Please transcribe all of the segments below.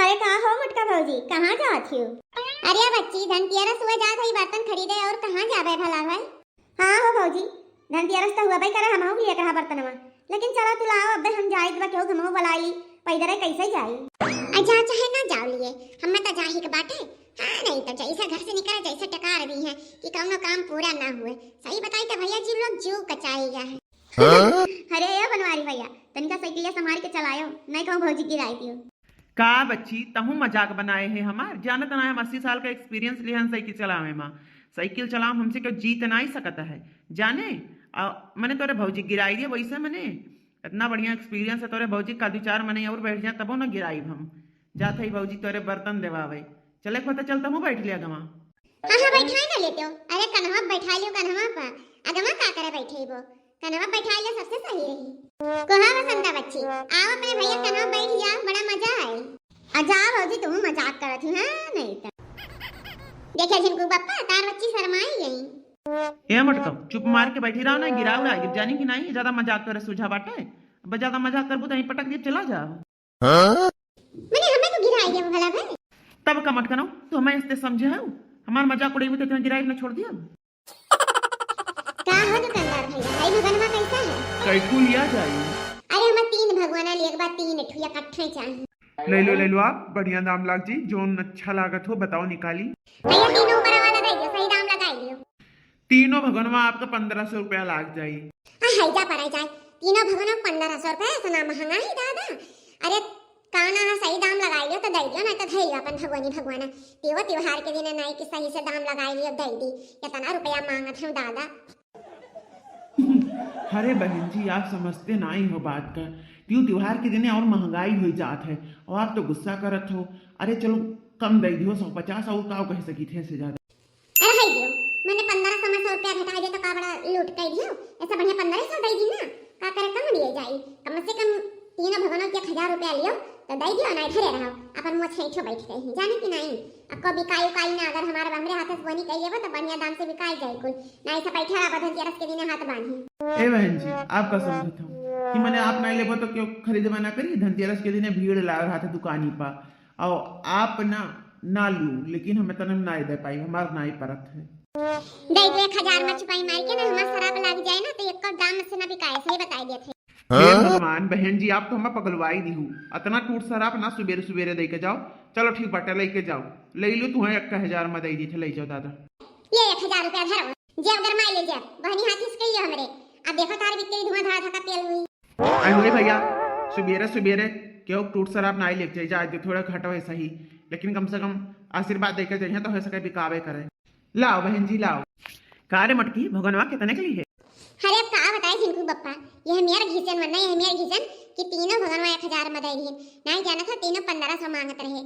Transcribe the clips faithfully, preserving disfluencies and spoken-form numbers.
अरे का हो मोटका भौजी, कहाँ जात हियो? अरे बच्ची, धनतेरस हुआ जात हई बर्तन खरीदे, और कहाँ जाबे भला भाई? हाँ हो भौजी, धनतेरस त हुआ भाई करे, हमहू के लिए कहा बर्तनवा, लेकिन चला तू लाओ, अब हम जाई बा केहू हमहू बुलाई ली, पैदल कैसे जाई? अच्छा, चाहे ना जाओ लिए, हमें तो जाही के बाटे। हाँ, नहीं तो जैसे घर से निकले जैसे टकार दी है कि कौनो काम पूरा ना हुए। सही बताई तो भैया जी लोग जीव कचाई गया है। हाँ? अरे ए बनवारी भैया, तनिका साइकिलिया संभाल के चलायो, नहीं कहूँ भौजी गिराई दियो। का बच्ची, तहूँ मजाक बनाए है हमार? जानत ना हम अस्सी साल का experience लिहन साइकिल चलावे मा। साइकिल चलावे हमसे क्यों जीत नाई सकत है, जाने? आ, मने तोरे भौजी गिराई दिया वैसे मने। इतना बढ़िया experience है तोरे भौजी का, दो चार मने और बैठ जा तबो ना गिराई हम। जात है भौजी तोरे बर्तन देवावे। चले खोता चल तहूँ बैठ लिया गवा। हाँ, हाँ, बैठाए ना लेते हो। अरे, कन्हवा पे बैठा लियो, कन्हवा पे। अगवा का करे बैठे वो? कन्हवा पे बैठा लियो, सबसे सही रही। कोहा वसंता बच्ची, आओ अपने भैया कन्हवा पे बैठ जा, बड़ा मजा आए। अच्छा, भौजी, तुम मजाक करत ही, हाँ, नहीं तो। देखे झिनकू बप्पा, तार बच्ची शर्माई गई। ए मटका, चुप मार के बैठी रहो ना, गिराव ना, जानी कि नहीं, ज्यादा मजाक करे सूझा बाटे। अब ज्यादा मजाक करबू तो यहीं पटक दिए, चला जा। हाँ? मने हमें तो गिराई दिया भला भाई। तब का मटकनो, तू हमें ऐसे समझे हो? हमार मजाक उड़ाई में तो तुम्हें गिराई में छोड़ दिया। का हो दुकानदार भैया, भाई भगवानवा कैसा है? कैठू लिया जाई। अरे हमें तीन भगवाना लिए के बाद तीन ठुया कट्ठे चाहिए। ले लो, ले लो आप, बढ़िया दाम लाग जी, जोन अच्छा लागत हो बताओ निकाली। भैया तीनों ऊपर वाला दे दियो, सही दाम लगाई दियो। तीनों भगनवा आपका पन्द्रह सौ रुपया लाग जाई। हाँ, है जा पर है जाए, तीनों भगनवा पन्द्रह सौ रुपया, इतना महंगा है दादा। अरे, का ना है, सही दाम लगाई लियो तो दे दियो, नहीं तो धई लियो अपन भगवानी भगवाना। तीवो त्योहार के दिन नहीं कि सही से दाम लगाई लियो, दे दी। इतना रुपया मांगत हूँ दादा। अरे बहन जी, आप समझते नाई हो बात का। तीव त्योहार के दिन और महंगाई हो जात है और आप तो गुस्सा करत हो। अरे चलो, कम दे दियो, सौ पचास और का कह सकी थे से ज्यादा। अरे है दियो, मैंने पन्द्रह सौ में सौ रुपया घटा दिया तो का बड़ा लूट कर दियो? ऐसा बढ़िया पन्द्रह सौ दे दी ना, का करे कम लिए जाई? कम से कम तीनों भगनों के एक हजार रुपया लियो तो दे दियो, ना इधरे रहो, अपन मुँह छेंछो बैठ गई, जाने कि नहीं? अब को बिकाई उकाई ना, अगर हमारे हमरे हाथ से बोनी कही लेबो तो बढ़िया दाम से बिकाई जाई कुल, ना ऐसा बैठे रहा धनतेरस के दिन हाथ बांधी। ए बहन जी, आप का समझत हो कि मने आप नहीं लेबो तो क्यों खरीदबा ना करी? धनतेरस के दिन भीड़ लाग रहा था दुकानी पर, और आप ना, ना लू, लेकिन हमें तने ना दे पाई, हमार ना ही परत है। दे दो एक हजार में छुपाई मार के ना, हमार शराब लाग जाए ना तो एक दाम से ना बिकाए, सही बताई देत है। हे हाँ? भगवान, बहन जी, आप तो हमें पगलवाई दी हूँ। अतना टूट शराब ना सुबेरे सुबेरे दे के जाओ। चलो ठीक बाटे, लेके जाओ, ले लो, तुम्हें एक हजार में दे दी थे, ले जाओ दादा। ये एक हजार रुपया धरो, जेब गरमाई ले जेब, बहनी हाथी से कहियो हमरे। अब देखो तार बिक्री धुआं धड़ा धका पेल हुई। अरे भैया, सुबेरे सुबेरे क्यों टूट शराब ना लेके जाए, जो थोड़ा घटो है सही, लेकिन कम से कम आशीर्वाद देके जाइए तो हो सके बिकावे करे। लाओ बहन जी, लाओ। का रे मटकी, भगनवा कितने के लिए है? अरे अब का बताए झिनकू बप्पा, यह मेर घिचन वरना यह मेर घिचन कि तीनों भगनवा एक हजार में दे दिए। नहीं जाना था, तीनों पन्द्रह सौ मांगत रहे।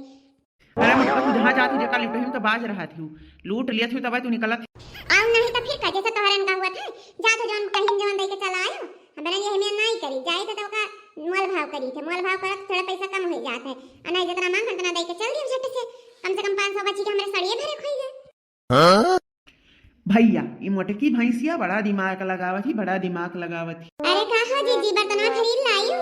अरे मटका, तू जहाँ जात ही जेका लिपटही में तो बाज रहा थी, लूट लिया थी तब तू निकलत। और नहीं तो फिर का, जैसे तोहरन का हुआ था, जा तो जौन कहीं जौन दे के चला आयो, हमारे यह मेर नहीं करी, जाए तो, तो का मोल भाव करी थे, मोल भाव करत थोड़ा पैसा कम हो जात है, और नहीं जितना मांग उतना दे के चल दियो झट से, कम से कम पाँच सौ बची के हमारे सड़िए भरे खोई गए। हाँ? भैया, ई मोटकी भैंसिया बड़ा दिमाग लगावत ही, बड़ा दिमाग लगावत ही। अरे का हो जीजी, बर्तनवा खरीद लायू?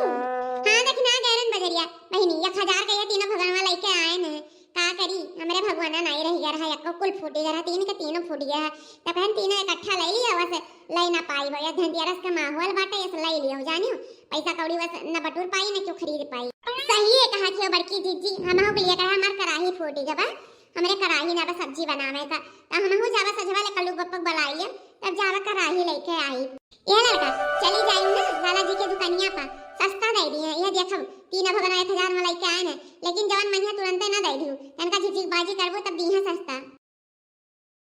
हाँ, देखी ना गैरन बजरिया। बहिनी, एक हजार के ये तीनों भगनवा लेके आए न। का करी, हमरे भगवाना नाई रह गया रहा, एको कुल फूटी गया रहा, तीन के तीनों फूट गया है। तो कहन तीनों इकट्ठा ले लिया, बस ले ना पाई भैया, धनतेरस का माहौल बाटे, ऐसे ले लियो, जानियो। पैसा कौड़ी बस न बटूर पाई, न क्यों खरीद पाई। सही है कहा थियो बड़की जीजी, हमहू के लिए कहा हमार कराही फूटी गया बा। हमरे कराही ना बा सब्जी बनावे का, त हमहू जावा सजवा ले कल्लू बप्पक बुलाई ले, तब जावा कराही लेके आई। ए लड़का, चली जाई ना लाला जी के दुकानिया पर, सस्ता दे दिए। यह देख हम तीन भगना एक हजार में लेके आए हैं, लेकिन जवन महीना तुरंते ना दे दियो, तनका झिझिक बाजी करबो तब दीहे सस्ता।